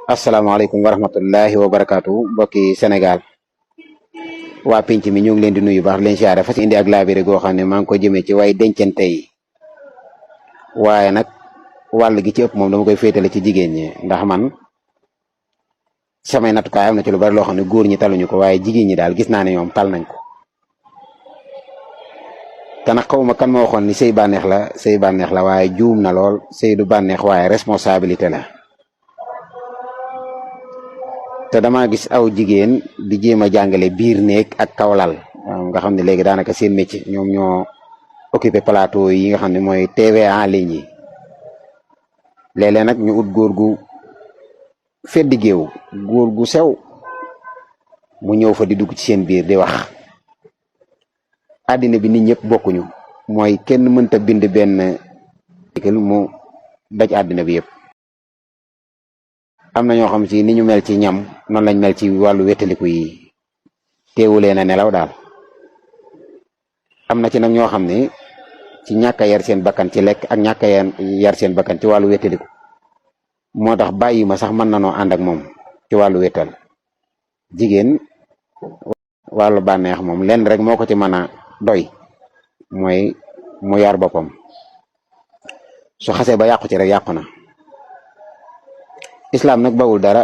asalaamaaleykum wa rahmatullahi wa barakaatu mbokki Sénégal waa penc mi ñu ngi leen di nuyu baax leen siyaare fas indi ak laabire goo xam ne maa ngi ko jëmee ci way dencante yi waaye nag wàll gi ci ëpp moom dama koy féetale ci jigéen ñi ndax man samay nattukaay am na ci lu bari loo xam ne góor ñi taluñu ko waaye jigéen ñi daal gis naa ne ñoom tal nañ ko te nag xawma kan ma waxoon ni sëy bànneex la waaye juum na lool sëy du bànneex waaye responsabilité la te dama gis aw jigéen di jéem a jàngale biir néeg ak kawlal nga xam ne léegi daanaka seen métier ñoom ñoo occupé plateau yi nga xam ne mooy TV en ligne yi léeg-léeg nag ñu ut góor gu feddi géew góor gu sew mu ñëw fa di dugg ci seen biir di wax àddina bi nit ñëpp bokkuñu mooy kenn mënta bind benn article mu daj àddina bi yëpp am na ñoo xam ci ni ñu mel ci ñam noonu lañ mel ci wàllu wétaliku yi teewulee na nelaw daal am na ci nag ñoo xam ne ci ñàkk a yar seen bakkan ci lekk ak ñàkk a yar seen bakkan ci wàllu wétaliku moo tax bàyyi ma sax mën na noo ànd ak moom ci wàllu wétal jigéen wàllu bànneex moom lenn rek moo ko ci mën a doy mooy mu yar boppam su xasee ba yàqu ci rek yàqu na islam nag bawul dara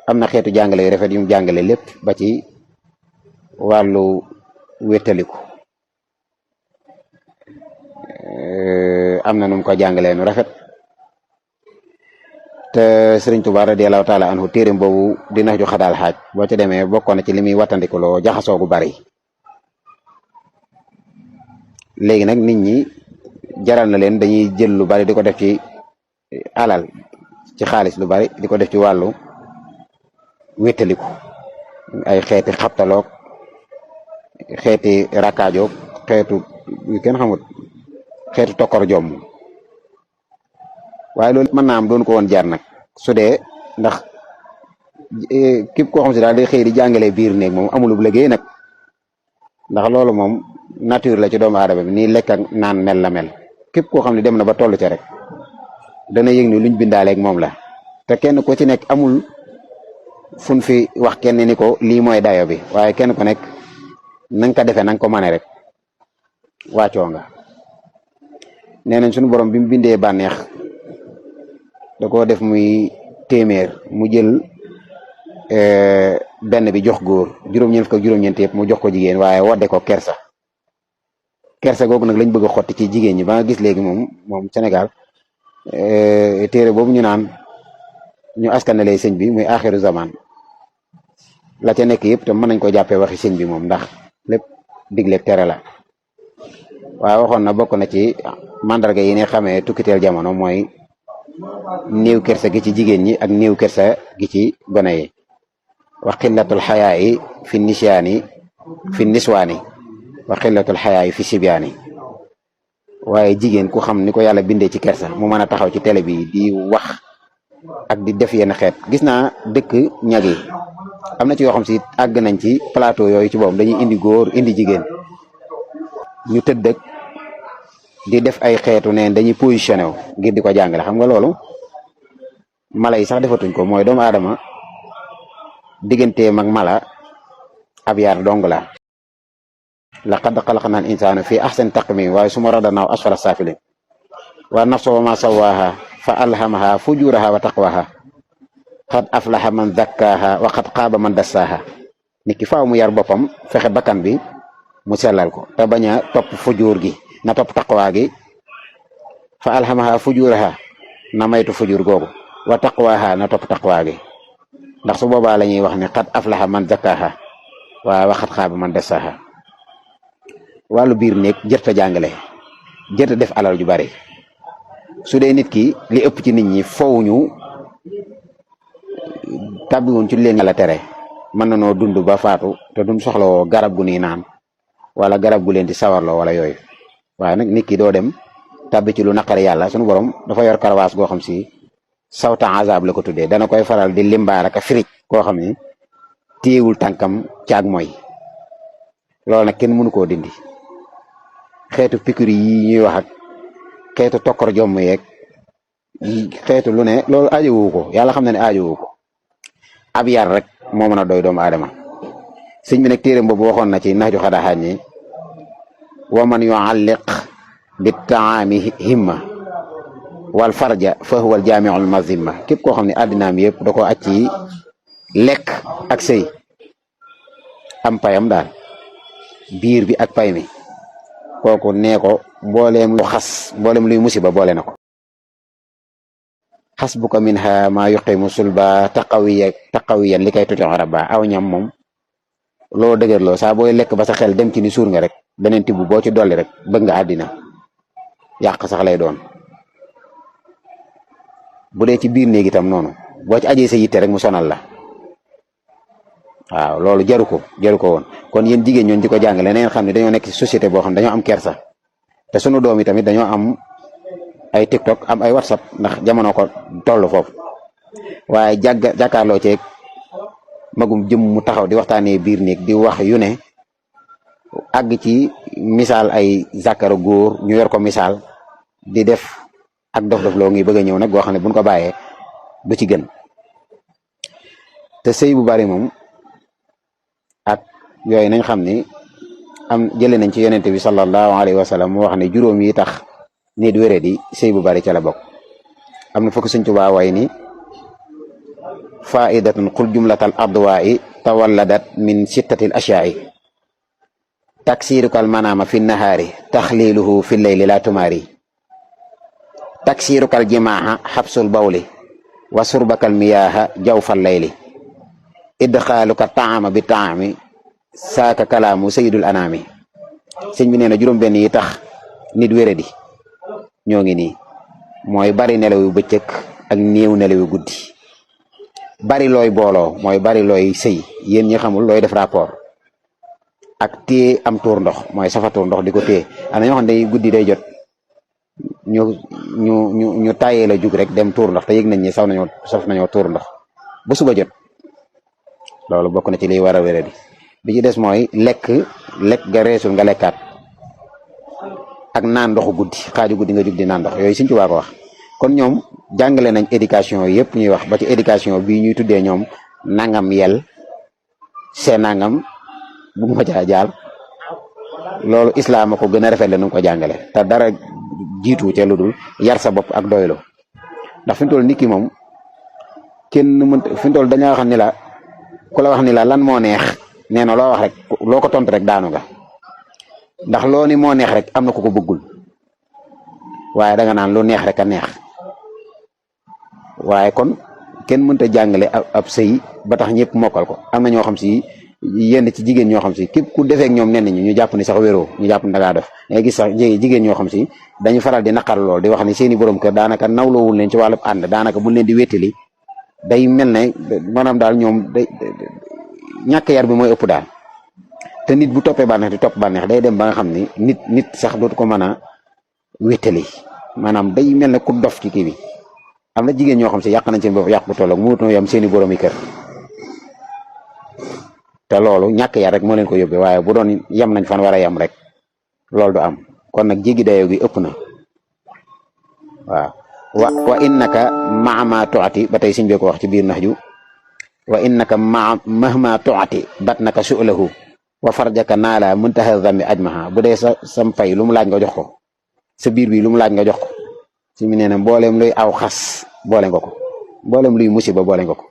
am na xeetu jàngale yu rafet yu mu jàngale lépp ba ci wàllu wétaliku am na nu mu ko jàngalee nu rafet te Sëriñ Tuubaa radiyallaahu taala anhu téeréem boobu dina ju xadaal xaaj boo ci demee bokkoon na ci li muy wattandikuloo jaxasoo gu bari léegi nag nit ñi jaral na leen dañuy jël lu bari di ko def ci alal ci xaalis lu bari di ko def ci wàllu wétaliku ay xeeti xabtaloog xeeti rakkaajoog xeetu yu kenn xamut xeetu tokkor jomm waaye loolu mën naa am doon ko woon jar nag su dee ndax képp koo xam si daal day xëy di jàngalee biir néeg moom amulub liggéey nag ndax loolu moom nature la ci doomu aadama bi nii lekk ak naan mel la mel képp koo xam ne dem na ba toll ca rek dana yëg ni luñ bindaaleeg moom la te kenn ku ci nekk amul fun fi wax kenn ni ko lii mooy dayo bi waaye kenn ku nekk na nga ko defee na nga ko mane rek wàccoo nga nee nañ suñu borom bi mu bindee bànneex da koo def muy téeméer mu jël benn bi jox góor juróom-ñeent fukk ak juróom-ñeent yëpp mu jox ko jigéen waaye wadde ko kersa googu nag lañ bëgg a xotti ci jigéen ñi ba nga gis léegi moom Sénégal téere boobu ñu naan ñu askanale sëñ bi muy axiru zaman la ca nekk yëpp te mën nañ ko jàppee waxi sëñ bi moom ndax lépp digleeg tere la waaye waxoon na bokk na ci mandarga yi ne xamee tukkiteel jamono mooy néew kersa gi ci jigéen ñi ak néew kersa gi ci gone yi wa xillatul xayaa yi fi nisyaani fi niswaani wa xillatul xayaa yi fi sibyaani waaye jigéen ku xam ni ko yàlla bindee ci kersa mu mën a taxaw ci télé bi di wax ak di def yenn xeet gis naa dëkk ñag yi am na ci yoo xam si àgg nañ ci plateau yooyu ci boobu dañuy indi góor indi jigéen ñu tëdd ak di def ay xeetu neen dañuy positionné wu ngir di ko jàngale xam nga loolu mala yi sax defatuñ ko mooy doomu aadama digganteem ak mala ab yar dong la laqad xalaqnal insaana fi ahsani taqwiim waaye summa radadnaahu asfala saafiliin wa nafsa wa ma sawwaaha fa alhamaha fujuraha wa taqwaha qad aflaha man zakkaaha wa qad xaaba man dassaaha nit ki faaw mu yar boppam fexe bakkan bi mu sellal ko te bañ a topp fujur gi na topp taqwa gi fa alhamaha fujuraha na maytu fujur googu wa taqwaha na topp taqwa gi ndax su boobaa la ñuy wax ne qad aflaha man zakkaaha wa qad xaaba man dassaaha wàllu biir néeg jërta jàngale jërta def alal ju bari su dee nit ki li ëpp ci nit ñi fowuñu tàbbiwuñ ci leen la tere mën na noo dund ba faatu te duñ soxlawoo garab gu nii naan wala garab gu leen di sawarloo wala yooyu waaye nag nit ki doo dem tàbbi ci lu naqari yàlla sunu borom dafa yor karawaas goo xam si sawta azab la ko tuddee dana koy faral di limbaar ak firij koo xam ni téyewul tànkam caag mooy loolu nag kenn mënu koo dindi xeetu piqûre yi ñuy wax ak xeetu tokkor jomm yeeg xeetu lu ne loolu aajowu ko yàlla xam na ne aajowu ko ab yar rek moo mën a doy doomu aadama sëñ bi nag téere boobu waxoon na ci naxju xadaxaat ñi wa man yualliq bi taami himma wal farja fa huwa al jaamiul mazimma képp koo xam ne àddinaam yëpp da ko acc ci lekk ak sëy am payam daal biir bi ak pay mi kooku nee ko mbooleem lu xas mbooleem luy musiba boole na ko xasbuka minha ma yuqimu sulba taqawiyan li kay tuti rabba aw ñam moom loo dëgërloo saa booy lekk ba sa xel dem ci ni suur nga rek beneen tibb boo ci dolli rek bëgg nga àddina yàq sax lay doon bu dee ci biir néeg itam noonu boo ci ajee sa yitte rek mu sonal la waaw loolu jaru ko woon kon yéen jigéen ñoon di ko jàngale neen xam ne dañoo nekk ci société boo xam ne dañoo am kersa te sunu doom yi tamit dañoo am ay TikTok am ay WhatsApp ndax jamono ko toll foofu waaye jàkkaarloo ceeg magum jëm mu taxaw di waxtaanee biir néeg di wax yu ne àgg ci misaal ay zakara góor ñu yor ko misaal di def ak dof-dof loo ngi bëgg a ñëw nag goo xam ne buñ ko bàyyee du ci gën te sëy bu bari moom ak yooyu nañ xam ni am jëlee nañ ci yonente bi sallallahu alayhi wa sallam mu wax ne juróom yi tax nit wéré di sëy bu bari ca la bokk am na fokk Sëñ Tuubaa way ni faidatun qul jumlatal adwa'i tawalladat min sittatil ashya'i taksirukal manama fi nahaari taxliluhu fi leyli la tumaari taksirukal jimaaha xabsul bawli wa surbakal miyaaha jawfal leyli idxaaluka taama bi taami saaka kalaamu sayidul anaami sëñ bi nee na juróom benn yi tax nit wéradi ñoo ngi nii mooy bari nelaw yu bëccëg ak néew nelaw yu guddi bari looy booloo mooy bari looy sëy yéen ñi xamul looy def rapport ak téye am tuur ndox mooy safa tuur ndox di ko téye am na ñoo xam ne guddi day jot ñu tàyyee la jug rek dem tuur ndox te yëg nañ ne saf nañoo tuur ndox ba suba jot loolu bokk na ci liy war a wéradi bi ci des mooy lekk ga reesul nga lekkaat ak naan ndoxu guddi xaaju guddi nga jug di naan ndox yooyu Sëñ Tuubaa ko wax kon ñoom jàngale nañ éducation yëpp ñuy wax ba ci éducation bii ñuy tuddee ñoom nangam yel see nangam bu ma caa jaal loolu islam ko gën a rafet la nu ko jàngale te dara jiitu ca lu dul yar sa bopp ak doylo ndax fi mu toll nit ki moom kenn mënta fi mu toll dañoo wax ni la ku la wax ni la lan moo neex nee na loo wax rek loo ko tontu rek daanu nga ndax loo ni moo neex rek am na ku ko bëggul waaye danga naan lu neex rek a neex waaye kon kenn mënta jàngale ab sëy ba tax ñëpp mokkal ko am na ñoo xam si yenn ci jigéen ñoo xam si képp ku defeek ñoom nen ñu jàpp ni sax wéroo ñu jàpp ni dangaa def ngay gis sax jigéen ñoo xam si dañu faral di naqar lool di wax ni seeni borom kër daanaka nawloowul leen ci wàllu ànd daanaka buñ leen di wéttali day mel ne maanaam daal ñoom day ñàkk yar bi mooy ëpp daal te nit bu toppee bànneex di topp bànneex day dem ba nga xam ni nit sax dootu ko mën a wéttali maanaam day mel ne ku dof ci kii bi am na jigéen ñoo xam si yàq nañ seen bopp yàq bu tolloog mu wut yam seeni borom yi kër te loolu ñàkk yar rek moo leen ko yóbbee waaye bu doon yem nañ fan war a yem rek loolu du am kon nag jéggi dayoo gi ëpp na waaw wa innaka mahma tuati ba tey siñ bee ko wax ci biir nax ju wa innaka mahma tuati batnaka su'lahu wa farjaka naala muntaha dhambi ajmaha bu dee sam fay lu mu laaj nga jox ko sa biir bi lu mu laaj nga jox ko si mu nee na mbooleem luy aw xas boole nga ko mbooleem luy musiba boole nga ko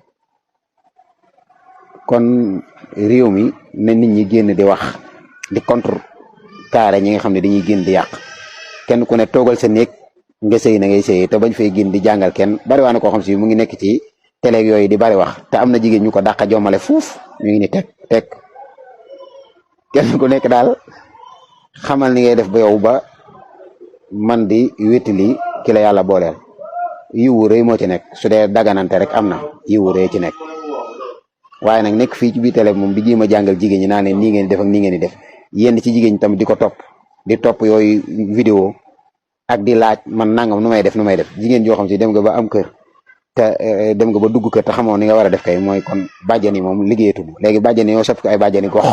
kon réew mi na nit ñi génn di wax di contre carré ñi nga xam ne dañuy génn di yàq kenn ku ne toogal sa néeg nga sëy na ngay sëy te bañ fay génn di jàngal kenn bari waa na koo xam si mu ngi nekk ci télé yooyu di bari wax te am na jigéen ñu ko dàqa jommale fuuf ñu ngi ni teg kenn ku nekk daal xamal ni ngay def ba yow ba man di wétali ki la yàlla booleel yiwu rëy moo ci nekk su dee daganante rek am na yiwu rëy ci nekk waaye nag nekk fii ci biir télé moom di jéem a jàngal jigéen ñi naa leen nii ngeen def ak nii ngeen di def yenn ci jigéen ñi tamit di ko topp di topp yooyu vidéo ak di laaj man nangam nu may def jigéen yoo xam si dem nga ba am kër te dem nga ba dugg kër te xamoo ni nga war a def kay mooy kon bàjjani moom liggéeyatul léegi bàjjani yoo soppi ko ay bàjjani gox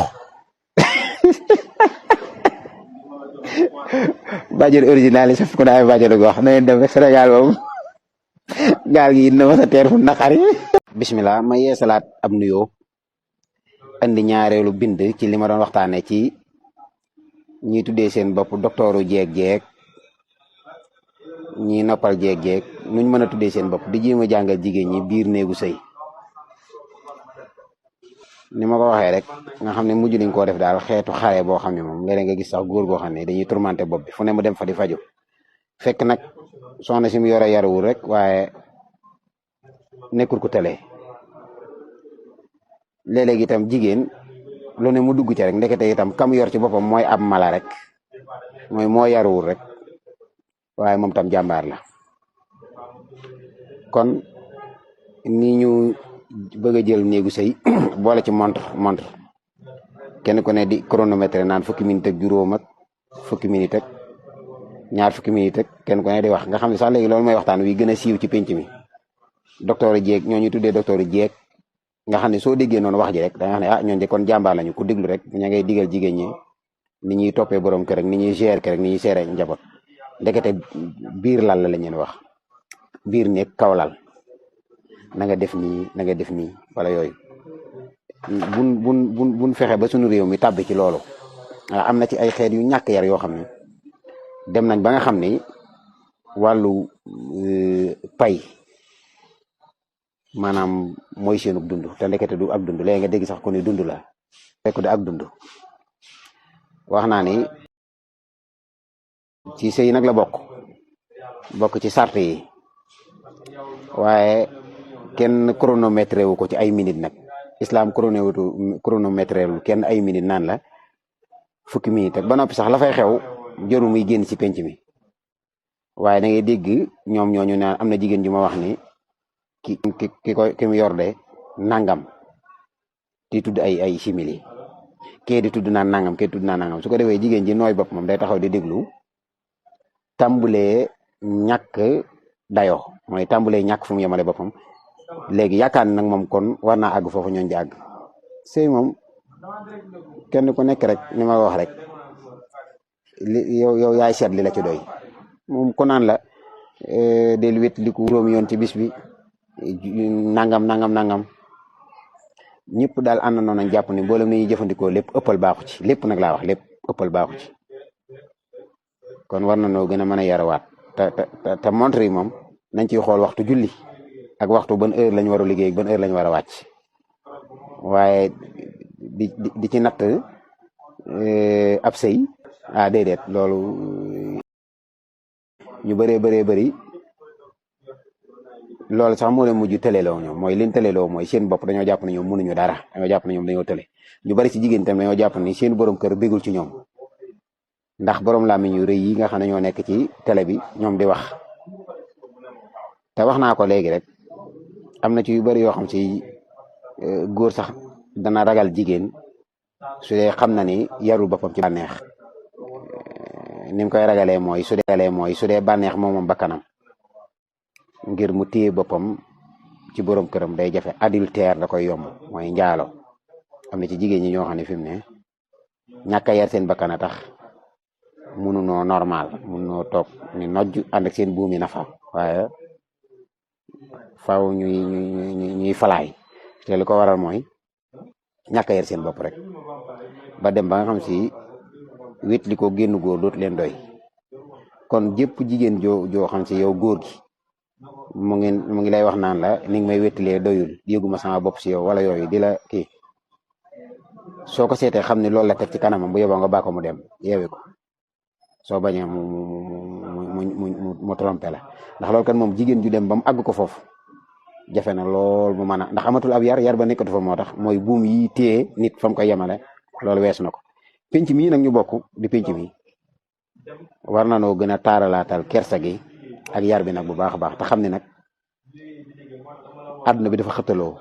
bàjjani original yi soppi ko ay bàjjani gox na leen dem rek Sénégal moom gaal gi na ma sa teer fu naqari bismillah ma yeesalaat ab nuyoo andi ñaareelu bind ci li ma doon waxtaane ci ñi tuddee seen bopp doktooru jeeg ñi noppal jeeg nuñ mën a tuddee seen bopp di jéem a jàngal jigéen ñi biir néegu sëy ni ma ko waxee rek nga xam ne mujj nañ koo def daal xeetu xare boo xam ne moom léeg nga gis sax góor goo xam ne dañuy tourmenté bopp bi fu ne mu dem fa di faju fekk nag soxna si mu yore yaruwul rek waaye nekkul ku tëlee léeg-léeg itam jigéen lu ne mu dugg ci rek ndekete itam kam yor ci boppam mooy ab mala rek mooy moo yaruwul rek waaye moom tam jàmbaar la kon ni ñu bëgg a jël néegu sëy boole ci montre kenn ku ne di chronomètre naan fukki minute ak juróom ak fukki minute ak ñaar fukki minute ak kenn ku ne di wax nga xam ne sax léegi loolu mooy waxtaan wi gën a siiw ci penc mi docteur jeeg ñoo ñu tuddee docteur jeeg nga xam ne soo déggee noonu wax ji rek da nga xam ne ah ñooñu de kon jàmbaar lañu ku déglu rek ña ngay digal jigéen ñi ni ñuy toppee borom kër rek ni ñuy gérer kër rek ni ñuy seere njaboot ndekete biir lal la leen wax biir nekk kaw lal na nga def nii na nga def nii wala yooyu bun fexe ba sunu réew mi tàbbi ci loolu am na ci ay xeet yu ñàkk yar yoo xam ne dem nañ ba nga xam ni wàllu pay maanaam mooy seenug dund te ndekete du ak dund léegi nga dégg sax ko ni dund la fekk du ak dund wax naa ni ci sëy nag la bokk ci sart yi waaye kenn chronométré wu ko ci ay minutes nag islam chronométré wu kenn ay minutes naan la fukki minutes ak ba noppi sax la fay xew jëru muy génn ci penc mi waaye da ngay dégg ñoom ñooñu naan am na jigéen ju ma wax ni ki mu yor de nangam di tudd ay simili kee di tudd naan nangam kee tudd naan nangam su ko defee jigéen ji nooy bopp moom day taxaw di déglu tàmbulee ñàkk dayo mooy tàmbulee ñàkk fu mu yemale boppam léegi yaakaar nag moom kon war naa àgg foofu ñooñ di àgg sëy moom kenn ku nekk rek ni ma wax rek yow yaay seet li la ci doy moom ku naan la del wét li ko juróomi yoon ci bis bi nangam ñëpp daal ànd noonu nañ jàpp ni mboolem ni ñuy jëfandikoo lépp ëppal baaxu ci lépp nag laa wax lépp ëppal baaxu ci kon war na noo gën a mën a yarawaat te montre yi moom nañ ciy xool waxtu julli ak waxtu ban heure lañ war a liggéey ak ban heure lañ war a wàcc waaye di ci natt ab sëy déedéet loolu ñu bëree bëri loolu sax moo leen mujj tëleloo ñoom mooy liñ tëleloo mooy seen bopp dañoo jàpp ne ñoom mënuñu dara dañoo jàpp ne ñoom dañoo tële ñu bari ci jigéen tam dañoo jàpp ni seen borom kër bégul ci ñoom ndax borom làmmiñ yu rëy yi nga xam ne ñoo nekk ci télé bi ñoom di wax te wax naa ko léegi rek am na ci yu bari yoo xam ci góor sax dana ragal jigéen su dee xam na ni yarul boppam ci bànneex ni mu koy ragalee mooy su dee bànneex moom bakkanam ngir mu téye boppam ci borom këram day jafe adultère da koy yomb mooy njaalo am na ci jigéen ñi ñoo xam ne fi mu ne ñàkk a yar seen bakkan a tax mënunoo normal mënunoo toog ni nojj ànd ak seen buumi nafa waaye faaw ñuy falaay te lu ko waral mooy ñàkk a yar seen bopp rek ba dem ba nga xam si wét li ko génn góor dootu leen doy kon jëpp jigéen joo xam si yow góor gi mu ngi lay wax naan la ni nga may wéttalee doyul yëguma sama bopp si yow wala yooyu di la kii soo ko seetee xam ne loolu la teg ci kanamam bu yeboo nga bàkko mu dem yeewi ko soo bañee mu trompé la ndax loolu kan moom jigéen ju dem ba mu àgg ko foofu jafe na lool mu mën a ndax amatul ab yar ba nekkatu fa moo tax mooy buum yi téye nit fa mu koy yemale loolu weesu na ko penc mii nag ñu bokk di penc mi war na noo gën a taaralaatal kersa gi ak yar bi nag bu baax a baax te xam ne nag àdduna bi dafa xëttaloo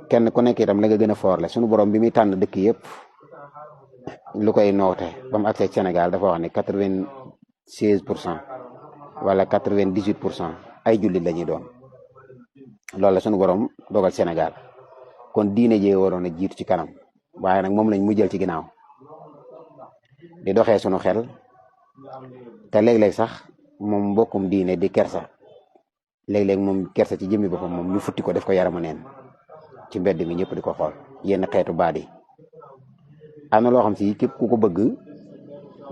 kenn ku nekk itam la nga gën a foorle sunu borom bi muy tànn dëkk yëpp lu koy noote ba mu accès Sénégal dafa wax ne 96% wala 98% ay jullit la ñuy doon loolu la sunu borom dogal Sénégal kon diine jee waroon a jiitu ci kanam waaye nag moom lañ mu jël ci ginnaaw di doxee sunu xel te léeg-léeg sax moom mbokkum diine di kersa léeg-léeg moom kersa ci jëmmi boppam moom ñu futti ko def ko yaramu neen ci mbedd mi ñëpp di ko xool yenn xeetu baat yi am na loo xam si képp ku ko bëgg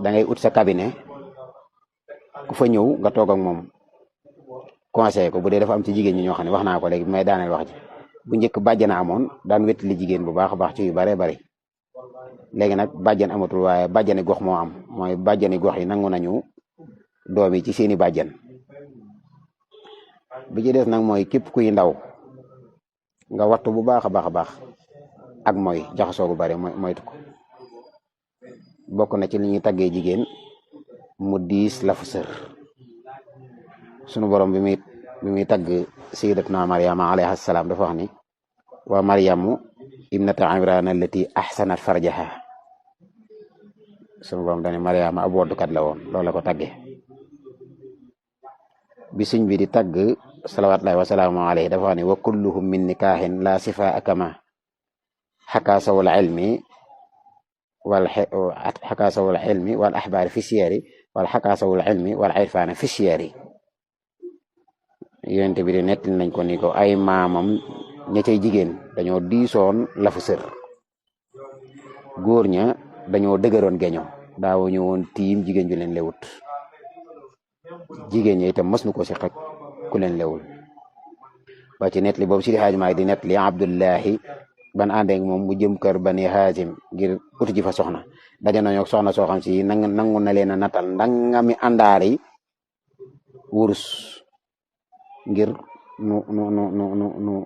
da ngay ut sa cabinet ku fa ñëw nga toog ak moom conseil ko bu dee dafa am ci jigéen ñi ñoo xam ne wax naa ko léegi may daaneel wax ji bu njëkk bàjjana amoon daan wettali jigéen bu baax a baax ci yu baree bari léegi nag bàjjan amatul waaye bàjjani gox moo am mooy bàjjani gox yi nangu nañu doom yi ci seeni bàjjan bi ci des nag mooy képp kuy ndaw nga wattu bu baax a baax a baax ak mooy jaxasoo bu bari moytu ko bokk na ci li ñuy taggee jigéen mu diis lafu sër sunu borom bi muy tagg sayyidatuna Maryama alayha salaam dafa wax ni wa Maryamu ibnata Imran allati ahsanat farjaha sunu borom dane Maryama ab woddukat la woon loolu la ko taggee bi suñ bi di tagg salawatullahi wa salaamu alayhi dafa wax ne wa kulluhum min nikahin la sifa akama xakaasawul ilmi wal axbaari fi siyari wal xakaasawul ilmi wal irfaana fi siyari yonente bi di nettali nañ ko ni ko ay maamam ña cay jigéen dañoo diisoon lafu sër góor ña dañoo dëgëroon geño daawu ñu woon tiim jigéen ju leen lewut jigéen ñi itam mas nu ko si xaj ku leen lewul ba ci nettali boobu Sidi Hadj Maay di nettali Abdullahi ban àndeek moom mu jëm kër Bani Haazim ngir uti ji fa soxna daje nañoo soxna soo xam si nangu na leen a natal ndangami àndaari wurus ngir nu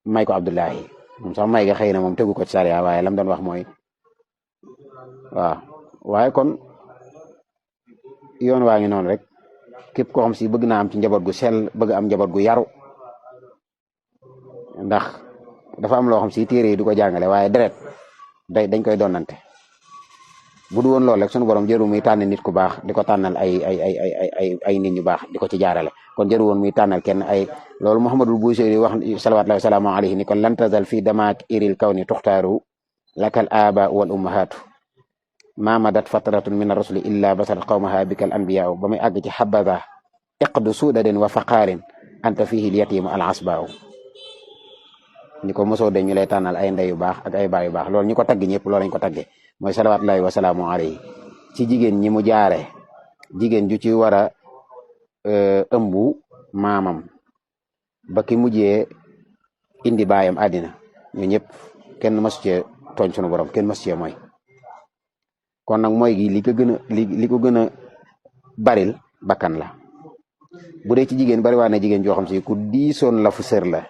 may ko Abdullahi moom sax may ga xëy na moom tegu ko ci sariya waaye lam doon wax mooy waaw waaye kon yoon waa ngi noonu rek képp koo xam si bëgg naa am ci njaboot gu sell bëgg am njaboot gu yaru ndax dafa am loo xam si téere yi du ko jàngale waaye deret dañ koy donnante bu du woon loolu rek sunu borom jëru muy tànn nit ku baax di ko tànnal ay nit ñu baax di ko ci jaarale kon jëru woon muy tànnal kenn ay loolu Muhammadul Busiri wax salawatullahi wa salaamu alayhi ni kon lan tazal fi damaak iril kawni tuxtaaru lakal aba wal ummahatu ma madat fatratun min ar-rusuli illa basat qawmaha bikal anbiyaa ba muy àgg ci xabada iqdu suudadin wa faqaarin anta fihi al-yatimu al-asbaa ni ko mosoo de ñu lay tànnal ay ndey yu baax ak ay baay yu baax loolu ñu ko tagg ñëpp loolu lañ ko taggee mooy salawatullahi wa salaamu alayhi ci jigéen ñi mu jaare jigéen ju ci war a ëmbu maamam ba ki mujjee indi baayam àddina ñu ñëpp kenn masu cee tooñ sunu borom kenn masu cee mooy kon nag mooy gi li ko gën a baril bakkan la bu dee ci jigéen bari waa ne jigéen joo xam si ku diisoon la fu sër la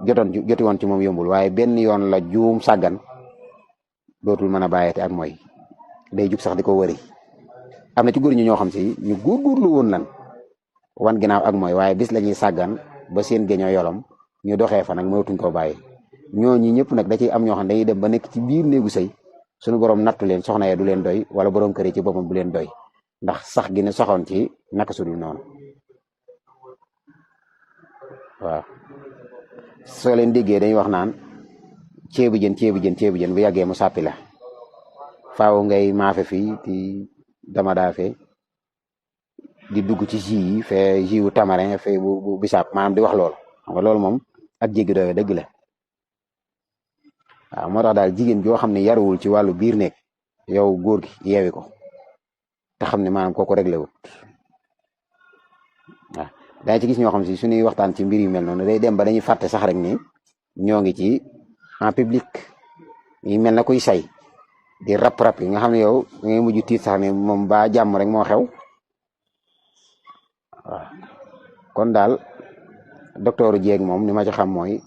joti woon ci moom yombul waaye benn yoon la juum sàggan dootul mën a bàyyete ak mooy day jug sax di ko wëri am na ci góor ñi ñoo xam si ñu góorgóorlu woon lan wan ginnaaw ak mooy waaye bis la ñuy sàggan ba seen géñoo yolom ñu doxee fa nag mënatuñ koo bàyyi ñooñu ñëpp nag da ciy am ñoo xam ne dañuy dem ba nekk ci biir néegu sëy suñu borom nattu leen soxna ya du leen doy wala borom kër yi ci boppam du leen doy ndax sax gi ne soxoon ci naka sudul noonu waaw soo leen déggee dañuy wax naan ceebu jën bu yàggee mu sàppi la faaw ngay maafe fii di dama daafe di dugg ci jus yi fee jus wu tamarin fee bu bisaab maanaam di wax loolu xam nga loolu moom ak jéggi doyo dëgg la waaw moo tax daal jigéen joo xam ne yaruwul ci wàllu biir nekk yow góor gi yeewi ko te xam ne maanaam kooku réglé wut waaw daa ci gis ñoo xam si suñuy waxtaan ci mbir yu mel noonu day dem ba dañuy fàtte sax rek ni ñoo ngi ci en public yi mel na kuy say di rap yi nga xam ne yow da ngay mujj tiit sax ne moom ba jàmm rek moo xew waaw kon daal docteur Dieg moom ni ma ci xam mooy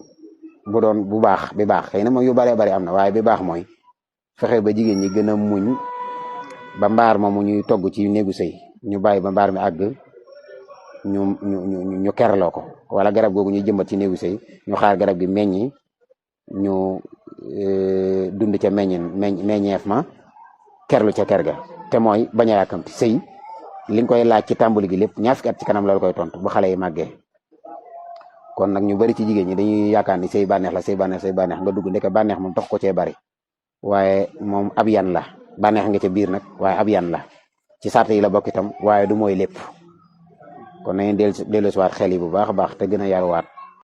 bu doon bu baax bi baax xëy na moom yu baree bari am na waaye bi baax mooy fexe ba jigéen ñi gën a muñ ba mbaar moomu ñuy togg ci néegu sëy ñu bàyyi ba mbaar mi àgg ñu kerloo ko wala garab googu ñuy jëmbat ci néegu sëy ñu xaar garab gi meññi ñu dund ca meññeef ma kerlu ca ker ga te mooy bañ a yàkkamti sëy li nga koy laaj ci tàmbali gi lépp ñaar fukki at ci kanam loolu koy tontu bu xale yi màggee kon nag ñu bari ci jigéen ñi dañuy yaakaar ni sëy bànneex la sëy bànneex nga dugg ndeke bànneex moom tax ko cee bari waaye moom ab yan la bànneex nga ca biir nag waaye ab yan la ci sart yi la bokk itam waaye du mooy lépp kon na ngeen delloosiwaat xel yi bu baax a baax te gën a yaruwaat